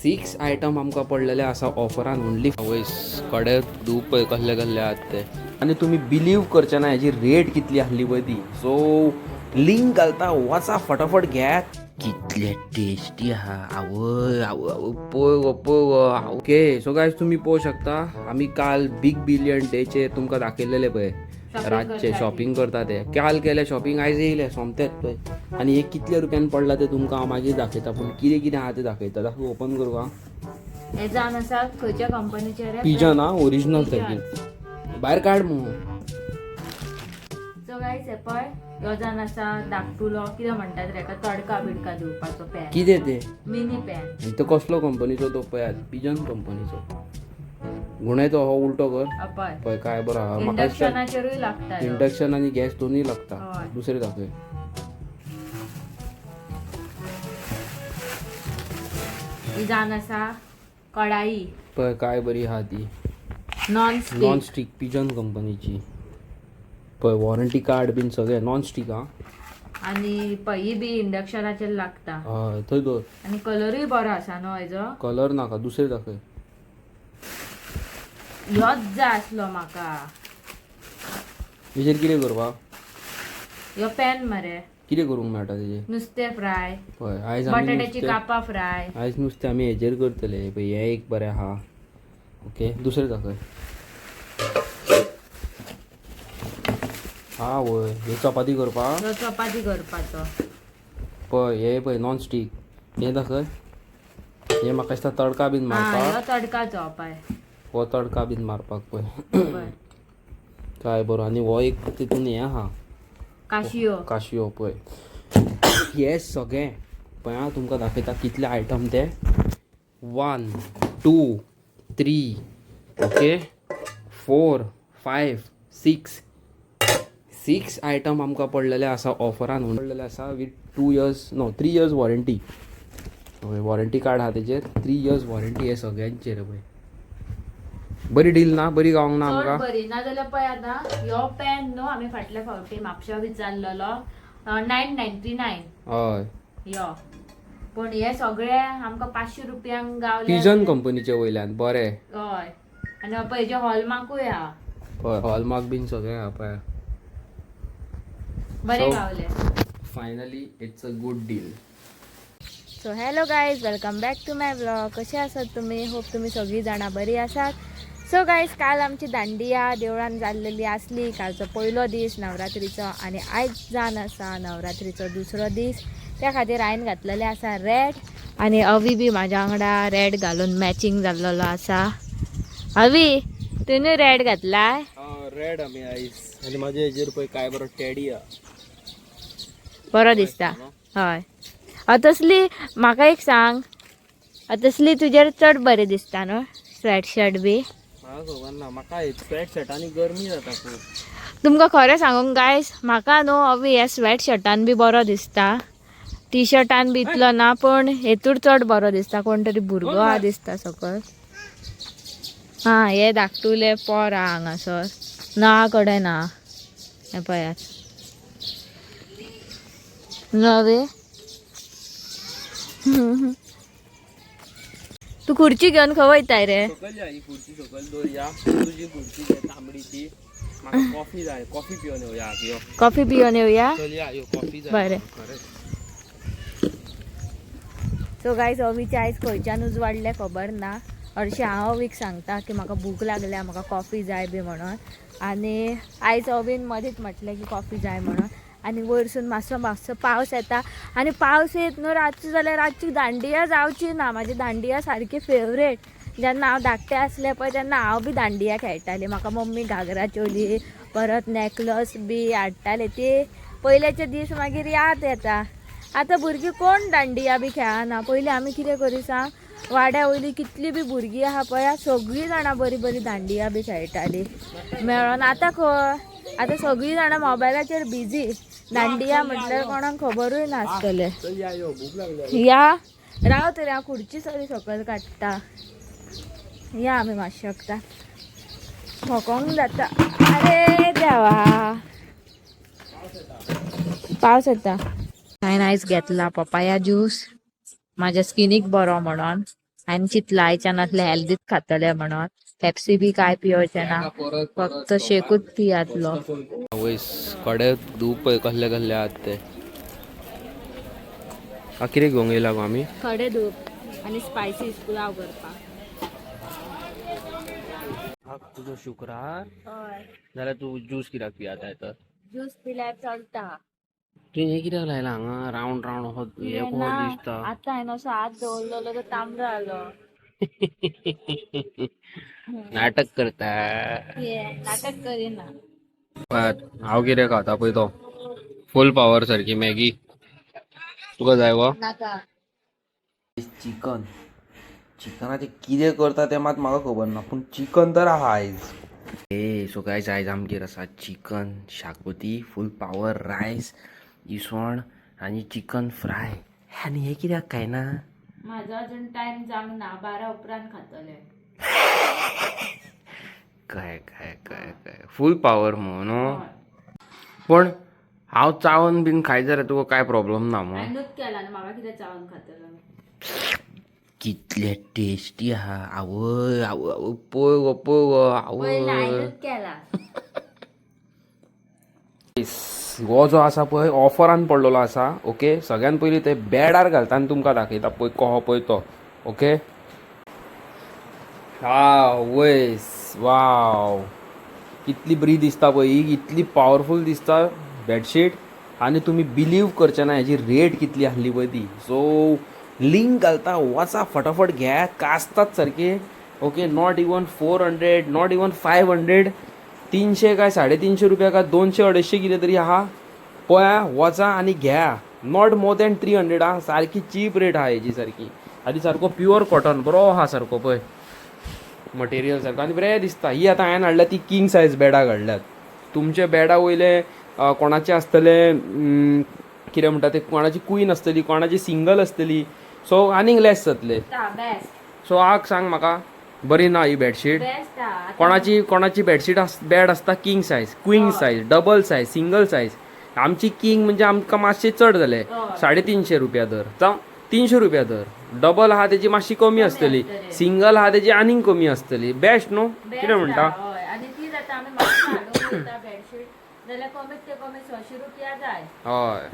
6 item आमकां पडलेले आसा ऑफरान ओन्ली. वयस कडे धूप पळय कसले कसले आहात ते. आनी तुमी बिलीव करचे ना हेजी रेट कितली आसली पळय ती. सो लिंक घालता, वचा फटाफट घेयात. कितले टेस्टी आहा, आवय आवय आवय, पळय गो पळय गो. ओके सो गायज तुमी पळोवंक शकता आमी काल बिग बिलियन डेचेर तुमकां दाखयलेले पळय रातचे शॉपिंग करता ते. काल केले शॉपिंग, आयज येयले सोमतेच पळय. आनी हे कितले रुपयान पडला ते तुमकां हांव मागीर दाखयता, पूण कितें कितें आहा ते दाखयता. दाखय, ओपन करूं हांव. हे जावन आसा खंयच्या कंपनीचे रे? पिजन आं, ओरिजिनल सारकी. भायर काड मगो. सो गायज हे पळय, ह्यो जावन आसा धाकटुलो, कितें म्हणटात रे हेका, तडका बिडका दिवपाचो पॅन. कितें तें? Mini pan. आनी तो कसलो कंपनीचो तो पळयात, पिजन कंपनीचो. गुणे तो हो उलटो कर. पळय. पळय काय बरो आहा म्हाका दिसता. इंडक्शनाचेरूय लागता ह्यो. इंडक्शन आनी गॅस दोनूय लागता. हय. दुसरें दाखय. ही जावन आसा कढाई. पळय काय बरी आहा ती. Non stick. Non stick, Pigeon कंपनीची. पळय वॉरंटी कार्ड बीन सगळें. नॉन स्टीक आं. आनी पळय, ही बी इंडक्शनाचेर लागता. हय, थंय दवर. आनी कलरूय बरो आसा न्हू हेजो. कलर नाका, दुसरें दाखय. ह्योच जाय आसलो म्हाका. हेजेर कितें करपाक? ह्यो पॅन मरे. कितें करूंक मेळटा तेजेर? नुस्तें फ्राय. पळय आयज आमी बटाट्याची नुस्तें कापां फ्राय. आयज नुस्तें आमी हेजेर करतले. पळय हें एक बरें आहा. ओके, दुसरें दाखय. हा वय, हे चपाती करपाक. ह्यो चपाती करपाचो. पळय हे पळय नॉन स्टीक, हें दाखय. हें म्हाका दिसता तडका बीन हा, ह्यो मारपाक. तडकाचो पळय. हो तडका बीन मारपाक पळय. पळय. काय बरो. आनी हो एक तितून हें आहा. काशियो. काशयो पळय. हे सगळें पळय आं, तुमकां दाखयता कितले आयटम ते. 1 2 3, okay, 4 5 6, 6 item आमकां पडलेले आसा ऑफरान पडलेले आसा with 2 years, no, 3 years warranty. Warranty card आहा तेजेर, 3 इयर्स वॉरंटी हे सगळ्यांचेर. पळय बरी डील ना, बरी गावंक ना चड आमकां? बरी ना जाल्यार पळय आतां ह्यो पॅन न्हू आमी फाटल्या फावटी म्हापशा विचारलेलो 999. हय. यो पूण हे सगळे आमकां 500 रुपयांक गावले. पिजन कंपनीचे वयल्यान बरें. हय, आनी पळय हेजे हॉलमार्कूय आहा. हय, हॉलमार्क बीन सगळें आहा पळय. बरे So- Gawale. Finally it's a good deal. So hello guys, welcome back to my vlog. कसे आसात तुम्ही? होप तुम्ही सगळी जाणां बरी आसात. सो गायज, काल आमची दांडिया देवळान जाल्लेली आसली. कालचो पयलो दीस नवरात्रीचो आनी आयज जावन आसा नवरात्रीचो दुसरो दीस. त्या खातीर हांवें घातलेले आसा रेड आनी अवी बी म्हाज्या वांगडा रेड घालून मॅचिंग जाल्लेलो आसा. अवी, तुवें रेड घातलाय? रेड आमी आयज. आनी म्हाज्या हेजेर पळय काय बरो टेडी आहा. बरो दिसता. हय, तसली म्हाका एक सांग, तसली तुजेर चड बरें दिसता न्हू स्वेट शर्ट बी? म्हाका खबर ना, म्हाका स्वेट शर्टांनी गरमी जाता खूब. तुमकां खरें सांगूंक गायज, म्हाका न्हू अवी ह्या स्वेट शर्टान बी बरो दिसता. टी शर्टान बी इतलो ना, पूण हेतूर चड बरो दिसता. कोण तरी भुरगो आहा दिसता सकयल. हा, हे धाकटुले पोर आहा हांगासर, नळा कडेन ना. हें पळयात नवे. तूं खुर्ची घेवन खंय वयताय रे? सकयल या, ही खुर्ची सकयल दवरया. तुजी खुर्ची घे तांबडी ती. म्हाका कॉफी जाय, कॉफी पिवन येवया यो. कॉफी पिवन येवया. चल या, यो कॉफी जाय. बरें. खरेंच. सो गायज, अवीचे आयज खंयच्यान उजवाडले खबर ना. हरशीं हांव अवीक सांगता की म्हाका भूक लागल्या, म्हाका कॉफी जाय बी म्हणून. आनी आयज अवीन मदींच म्हटलें की कॉफी जाय म्हणून. आनी वयरसून मातसो मातसो पावस येता आनी पावस येत न्हू रातचो जाल्यार रातची दांडिया जावची ना. म्हाजी दांडिया सारकी फेवरेट. जेन्ना हांव धाकटें आसलें पळय तेन्ना हांव बी दांडिया खेळटालें. म्हाका मम्मी घागरा चोली परत नॅकलस बी हाडटाले. ते पयल्याचे दीस मागीर याद येता. आतां भुरगीं कोण दांडिया बी खेळना. पयलीं आमी कितें करी सांग, वाड्या वयली कितली बी भुरगीं आहा पळय, सगळीं जाणां बरीं बरीं दांडिया बी खेळटालीं मेळोन. आतां खंय, आतां सगळीं जाणां मोबायलाचेर बिजी. दांडिया म्हटल्यार कोणाक खबरूय नासतलें. चल या, यो भूक लागल्या. या, राव तरी, हांव खुर्ची सरी सकयल काडटा. या आमी मातशें शकता खोकोंक जाता. अरे देवा, पावस येता. हांवें आयज घेतला पपाया ज्यूस, म्हाज्या स्किनीक बरो म्हणून. हांवें चिंतलां आयच्यान असलें हेल्दीच खातलें म्हणून. पेप्सी बी काय पिवचें ना, फक्त शेकूच पियातलो. आवयस, कडे धूप पळय कसले कसले आहात ते. आ कितें घेवंक येयला गो आमी? खडे धूप आनी स्पायसीस पुलाव करपाक. तुजो शुक्रार. हय. जाल्यार तूं ज्यूस कित्याक पियाताय तर? ज्यूस पिल्यार चलता. तुवें हें कित्याक लायलां हांगा रावंड रावंड असो हें कसो ना. दिसता? आतां हांवें असो हात दवरलेलो तो तांबडो जालो. नाटक करता. ये नाटक करिना. हांव कितें खाता पळय तो फूल पावर सारकी मॅगी. तुका जाय गो? नाका. चिकन, चिकनाचें कितें करता तें मात म्हाका खबर ना, पूण चिकन तर आहा आयज. ए सो गायज, आयज आमगेर आसा चिकन शाकोती, फूल पावर रायस, इसवण आनी चिकन फ्राय. आनी हें कित्याक खायना? म्हाजो अजून टायम जावंक ना, 12 उपरांत खातले. काय काय काय काय, फूल पावर म्हणून न्हू? पूण हांव चावन बीन खायत जाल्यार तुका काय प्रॉब्लम ना मग? हांवेंच केला न्हू, म्हाका कितें चावन खातलो? कितले टेस्टी आहा. आवय आवय आवय, पळय गो, पळय गो. पयलीं आवय. हांवेंच केला. हो जो आसा पळय ऑफरान पडलेलो आसा. ओके, सगळ्यान पयलीं ते बेडार घालता आनी तुमकां दाखयता पळय कहो पळय तो. ओके, आवयस, वाव, कितली बरी दिसता पळय ही, इतली पावरफूल दिसता बेडशीट. आनी तुमी बिलीव करचे ना हेजी रेट कितली आसली पळय ती. सो लिंक घालता, वचा फटाफट घेया, कासतात सारके. Okay, not even 400, not even 500, 300 काय 350 रुपया काय 200 250 कितें तरी आहा. पळया, वचा आनी घेया. Not more than 300 आहा. सारकी चीप रेट आहा हेजी सारकी. आनी सारको प्युअर कॉटन बरो आहा सारको पळय मटेरियल सारको आनी बरें दिसता. ही आतां हांवें हाडल्या ती किंग सायज बेडाक हाडल्यात. तुमच्या बेडा वयले कोणाचे आसतले, कितें म्हणटा ते, कोणाची क्वीन आसतली, कोणाची सिंगल आसतली, सो आनीक लेस जातले. बेस्ट. सो आग सांग म्हाका, बरी ना ही बेडशीट? बेस्ट. कोणाची कोणाची बेडशीट बेड आसता king size, queen size, double size, single size. आमची किंग म्हणजे आमकां मातशें चड जालें. हय. 350 रुपया दर, जावं 300 रुपया दर. डबल आहा तेजी मातशी कमी आसतली. आसतली. सिंगल आहा तेजी आनीक कमी आसतली. बेस्ट न्हू? कितें म्हणटा? हय, आनी ती जाता आमी मातशें हाडूंक वयता बेडशीट जाल्यार कमीत ते कमी 600 रुपया जाय. हय.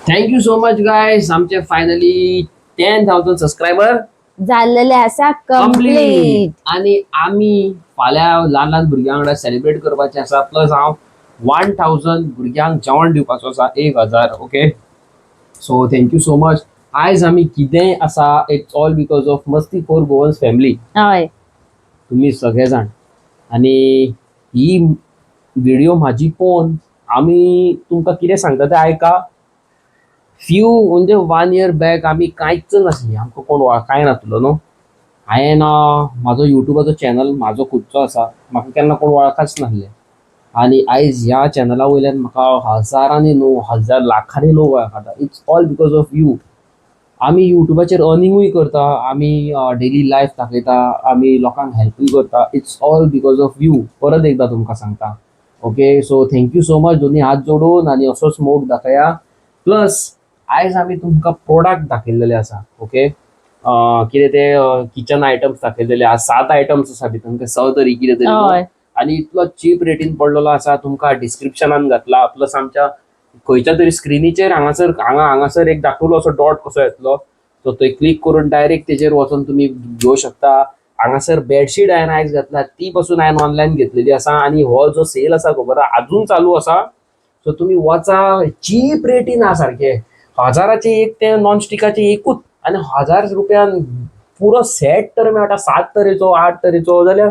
Thank you so much guys, आमचे फायनली 10,000 सबस्क्रायबर जाल्लेले आसा. कंप्लीट. आणि आमी फाल्यां ल्हान ल्हान भुरग्यां वांगडा सेलिब्रेट करपाचें आसा. प्लस हांव 1000 भुरग्यांक जेवण दिवपाचो आसा, 1000. Okay, so thank you so much. आयज आमी कितेंय आसा, it's all because of Masti Khor Goans family. हय. तुमी सगळे जाण आनी ही व्हिडिओ म्हाजी पळोवन आमी तुमकां कितें सांगता तें आयका. फ्यू म्हणजे वन इयर बॅक आमी कांयच नासली, आमकां कोण वळखाय नासलो न्हू. हांवें म्हाजो युट्यूबाचो चॅनल म्हाजो खुदचो आसा, म्हाका केन्ना कोण वळखाच नासले. आनी आयज ह्या चॅनला वयल्यान म्हाका हजारांनी न्हू, हजार लाखांनी लोक वळखता. It's all because of you. आमी युट्यूबाचेर अर्निंगूय करता, आमी डेली लायफ दाखयता, आमी लोकांक हेल्पूय करता. It's all because of you. परत एकदां तुमकां सांगता. Okay, so thank you so much, दोनी हात जोडून. आनी असोच मोग दाखया. प्लस आयज आमी तुमकां प्रोडक्ट दाखयल्लेले आसा. ओके, कितें ते किचन आयटम्स दाखयलेले आसा. सात आयटम्स आसा भितर, स तरी कितें तरी न्हू? हय. आनी इतलो चीप रेटीन पडलेलो आसा. तुमकां डिस्क्रिप्शनान घातला, प्लस आमच्या खंयच्या तरी स्क्रिनीचेर हांगासर हांगा हांगासर एक दाखयलो असो डॉट कसो येतलो, सो थंय क्लिक करून डायरेक्ट तेजेर वचोन तुमी घेवं शकता. हांगासर बेडशीट हांवें आयज घातला, ती पासून हांवें ऑनलायन घेतलेली आसा. आनी हो जो सेल आसा खबर आहा, अजून चालू आसा. सो तुमी वचा, चीप रेटीन आहा सारके. हजाराचे एक ते नॉन स्टिकाचे एकूच आनी 1000 रुपयान पुरो सेट तर मेळटा, सात तरेचो आठ तरेचो, जाल्यार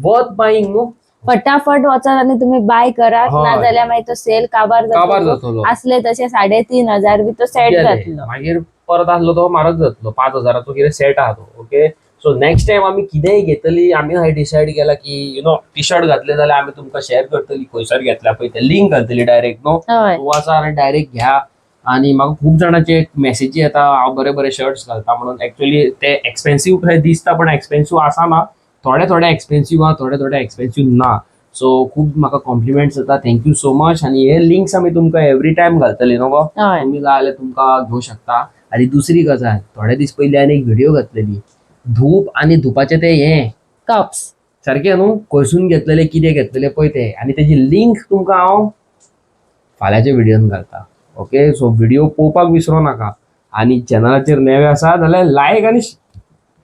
वर्थ बायींग न्हू? फटाफट वचात आनी तुम्ही बाय करात. हय. ना जाल्यार मागीर तो सेल काबार काबार जातलो. जातलो. असले तशे 3500 बी तो सेट गेले. जातलो. मागीर परत आसलो तो म्हारग जातलो, 5000चो कितें सेट आहा तो. ओके, सो नेक्स्ट टायम आमी कितेंय घेतली, आमी हय डिसायड केला की you know T shirt घातले जाल्यार आमी तुमकां शेअर करतली खंयसर घेतल्या पळय ते, लिंक घालतली डायरेक्ट न्हू. हय. वचा आनी डायरेक्ट घ्या. आनी म्हाका खूब जाणांचे मॅसेजी येता, हांव बरे बरे शर्ट्स घालता म्हणून. एक्चुअली ते एक्सपेन्सीव कशे दिसता, पण एक्सपेन्सीव आसना. थोडे थोडे एक्सपेन्सीव आहा, थोडे थोडे एक्सपेन्सीव ना. सो खूब म्हाका कॉम्प्लिमेंट्स येता, thank you so much. आनी हे लिंक्स आमी तुमकां एवरी टायम घालतले न्हू गो? हय. तुमी जाय जाल्यार तुमकां घेवं शकता. आनी दुसरी गजाल, थोडे दीस पयलीं हांवें एक व्हिडिओ घातलेली, धूप आनी धुपाचें तें हें कप्स. सारकें न्हू, खंयसून घेतलेले, कितें घेतलेले पळय ते, आनी तेजी लिंक तुमकां हांव फाल्यांच्या व्हिडियोन घालता. ओके, सो व्हिडिओ पळोवपाक विसरो नाका आनी चॅनलाचेर नवे आसा जाल्यार लायक आनी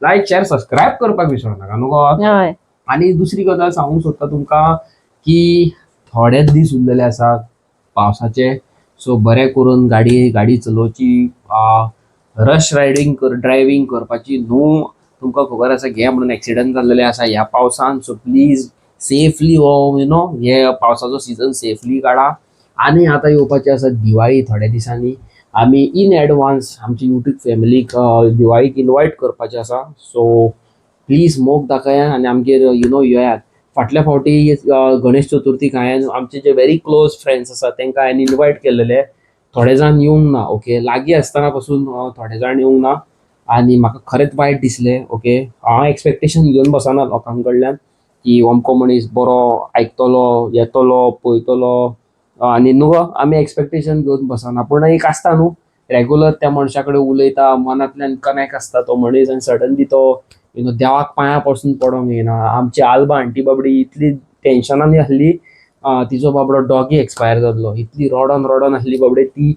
लायक, शेअर, सबस्क्रायब करपाक विसरो नाका न्हू गो. हय. आनी दुसरी गजाल सांगूंक सोदता तुमकां की थोडेच दीस उरलेले आसा पावसाचे, सो बरें करून गाडी गाडी चलोवची, रश रायडींग कर, ड्रायव्हींग करपाची न्हू. तुमकां खबर आसा घे म्हणून एक्सिडंट जाल्लेले आसा ह्या पावसान. सो प्लीज सेफली हो you know हे पावसाचो सिजन सेफली काडा. आनी आतां येवपाची आसा दिवाळी थोड्या दिसांनी. आमी इन एडवान्स आमची युट्यूब फॅमिलीक दिवाळीक इनवायट करपाचें आसा. सो प्लीज मोग दाखयात आनी आमगेर you know येयात. फाटल्या फावटी गणेश चतुर्थीक हांवें आमचे जे व्हेरी क्लोज फ्रेंड्स आसा तांकां हांवें इनवायट केल्लेले. थोडे जाण येवंक ना. ओके, लागीं आसतना पसून थोडे जाण येवंक ना आनी म्हाका खरेंच वायट दिसलें. ओके, हांव एक्सपेक्टेशन घेवन बसना लोकां कडल्यान की अमको मनीस बरो आयकतलो, येतलो, पळयतलो आनी न्हू गो, आमी एक्सपेक्टेशन घेवन बसना. पूण एक आसता न्हू, रेगुलर त्या मनशा कडेन उलयता, मनांतल्यान कनेक्ट आसता तो मनीस आनी सडनली तो you know देवाक पांयां पसून पडोंक येना. आमची आल्बा आंटी बाबडी इतली टेन्शनान आसली, तिचो बाबडो डॉगी एक्सपायर जाल्लो. इतली रडोन रडोन आसली बाबडे ती,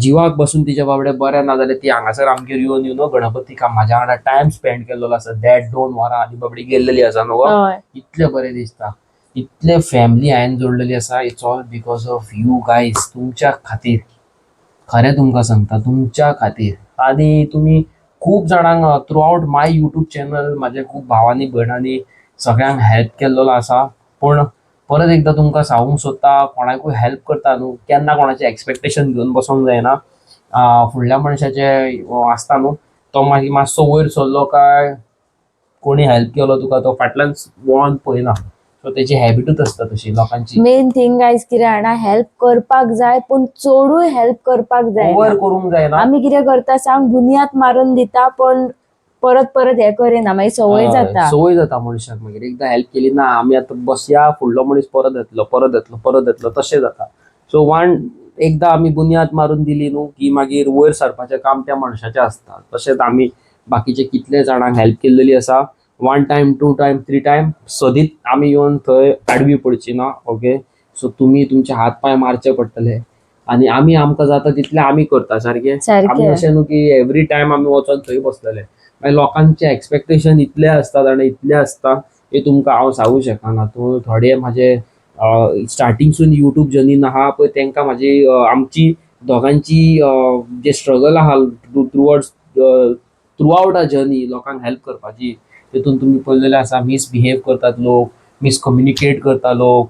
जिवाक बसून तिच्या बाबडे बरें ना जाल्यार ती हांगासर आमगेर येवन you know गणपतीक म्हाज्या वांगडा टायम स्पेंड केल्लो आसा देड दोन वरां आनी बाबडी गेल्लेली आसा न्हू गो. इतलें बरें दिसता, इतले फॅमिली हांवें जोडलेली आसा. It's all because of you guys, तुमच्या खातीर. खरें तुमकां सांगता, तुमच्या खातीर. आनी तुमी खूब जाणांक through out my YouTube channel म्हाज्या खूब भावांनी भयणांनी सगळ्यांक हेल्प केल्लो आसा. पूण परत एकदां तुमकां सांगूंक सोदता, कोणाकूय हेल्प करता न्हू, केन्ना कोणाचें एक्सपेक्टेशन घेवन बसोंक जायना. फुडल्या मनशाचें आसता न्हू, तो मागीर मातसो वयर सरलो काय कोणी हेल्प केलो तुका, तो फाटल्यान वळोन पळयना. सो तेजी हॅबिटूच आसता तशी लोकांची. मेन थिंग गायज कितें जाणा, हेल्प करपाक जाय पूण चडूय हेल्प करपाक जाय. ओवर करूंक जायना. आमी कितें करता सांग, बुन्याद मारून दिता पण परत परत हे करिना, मागीर संवय जाता. संवय जाता मनशाक. मागीर एकदां हेल्प केली ना, आमी आतां बसया, फुडलो मनीस परत येतलो, परत येतलो, परत येतलो, तशें जाता. सो वन एकदां आमी बुन्याद मारून दिली न्हू की मागीर वयर सरपाचें काम त्या मनशाचें आसता. तशेंच आमी बाकीचे कितले जाणांक हेल्प केल्लेली आसा. One time, two time, three time, सदींच आमी येवन थंय आडवी पडची ना. ओके, सो तुमी तुमचे हात पांय मारचे पडटले आनी आमी आमकां जाता तितलें आमी करता सारकें. आमी अशें न्हू की एवरी टायम आमी वचोन थंय बसलेले. मागीर लोकांचे एक्सपेक्टेशन इतले आसतात आनी इतले आसता की तुमकां हांव सांगूं शकना. तूं थोडे म्हाजे स्टार्टिंगसून युट्यूब जर्नीन आहा पळय, तांकां म्हाजी आमची दोगांची जे स्ट्रगल आहा towards through out a journey लोकांक हेल्प करपाची, तितून तुमी पळयलेलें आसा, मिसबिहेव करतात लोक, मिसकम्युनिकेट करता लोक,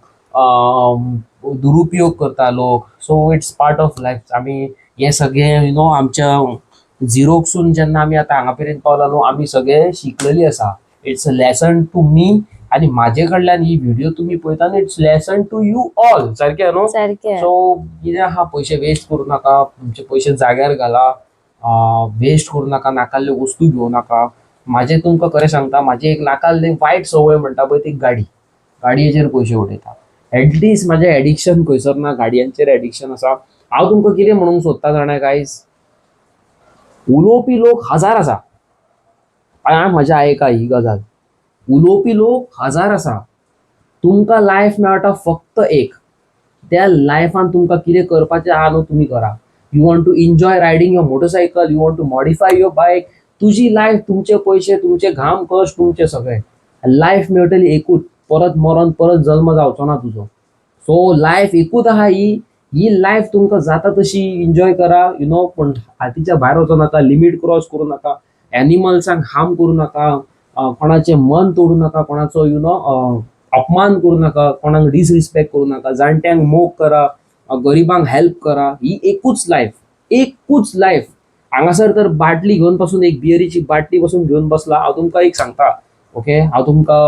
दुरुपयोग करता लोक. So it's part of life. आमी हें सगळें you know आमच्या झिरोकसून जेन्ना आमी आतां हांगा मेरेन पावला न्हू, आमी सगळे शिकलेली आसा. It's a lesson to me आनी म्हाजे कडल्यान ही व्हिडिओ तुमी पळयता न्ही, it's lesson to you all. सारकें न्हू? सारकें. सो कितें आहा, पयशे वेस्ट करूं नाका, तुमचे पयशे जाग्यार घाला, वेस्ट करूं नाका, नाकाल्ल्यो वस्तू घेवं नाका. म्हाजें तुमकां खरें सांगता, म्हाजी एक नाकाल्ली वायट संवय म्हणटा पळय ती गाडी. गाडयेचेर पयशे उडयता. एटलिस्ट म्हाजें एडिक्शन खंयसर ना, गाडयांचेर एडिक्शन आसा. हांव तुमकां कितें म्हणूंक सोदता जाणा गायज, उलोवपी लोक हजार आसा. हांव म्हज्या आयका ही गजाल, उलोवपी लोक हजार आसा, तुमकां लायफ मेळटा फक्त एक. त्या लायफान तुमकां कितें करपाचें आहा न्हू, तुमी करा. You want to enjoy riding your motorcycle, you want to modify your bike, तुजी लायफ, तुमचे पयशे, तुमचे घाम कश्ट, तुमचे सगळे. लायफ मेळटली एकूच, परत मरोन परत जल्म जावचो ना तुजो. सो लायफ एकूच आहा ही. ही लायफ तुमकां जाता तशी एन्जॉय करा you know पूण हातीच्या भायर वचो नाका, लिमीट क्रॉस करूं नाका, एनिमल्सांक हार्म करूं नाका, कोणाचें मन तोडूं नाका, कोणाचो you know अपमान करूं नाका, कोणाक डिसरिस्पेक्ट करूं नाका, जाणट्यांक मोग करा, गरिबांक हेल्प करा. ही एकूच लायफ, एकूच लायफ. हांगासर तर बाटली घेवन पासून, एक बियरीची बाटली पासून घेवन बसला. हांव तुमकां एक सांगता, ओके, हांव तुमकां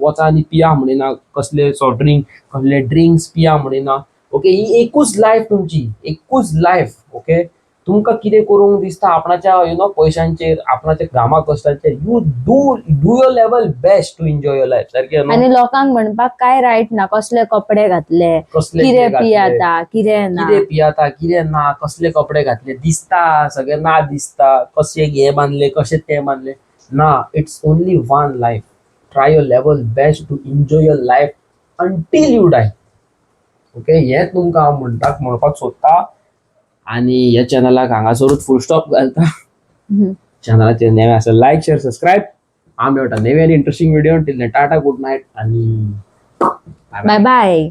वचा आनी पिया म्हणिना, कसले सॉफ्ट ड्रिंक, कसले ड्रिंक्स पिया म्हणिना. ओके, ही एकूच लायफ तुमची, एकूच लायफ. ओके. तुमकां कितें करूंक दिसता आपणाच्या you know पयशांचेर, आपणाच्या घामा कश्टांचेर, you do your level best to enjoy your life सारकें न्हू? आनी लोकांक म्हणपाक काय रायट ना, कसले कपडे घातले, कसले कितें घातले, पियाता कितें ना. कितें पियाता कितें ना, कसले कपडे घातले दिसता सगळे ना दिसता, कशे हे बांदले कशे ते बांदले ना. It's only one life. Try your level best to enjoy your life until you die. Okay, हें तुमकां हांव म्हणटाक म्हणपाक सोदता आनी ह्या चॅनलाक हांगासरूच फूल स्टॉप घालता. चॅनलाचेर नवे आसा लायक, शेअर, सबस्क्रायब. हांव मेळटा नवे आनी interesting video. Till tata, good night आनी बाय बाय.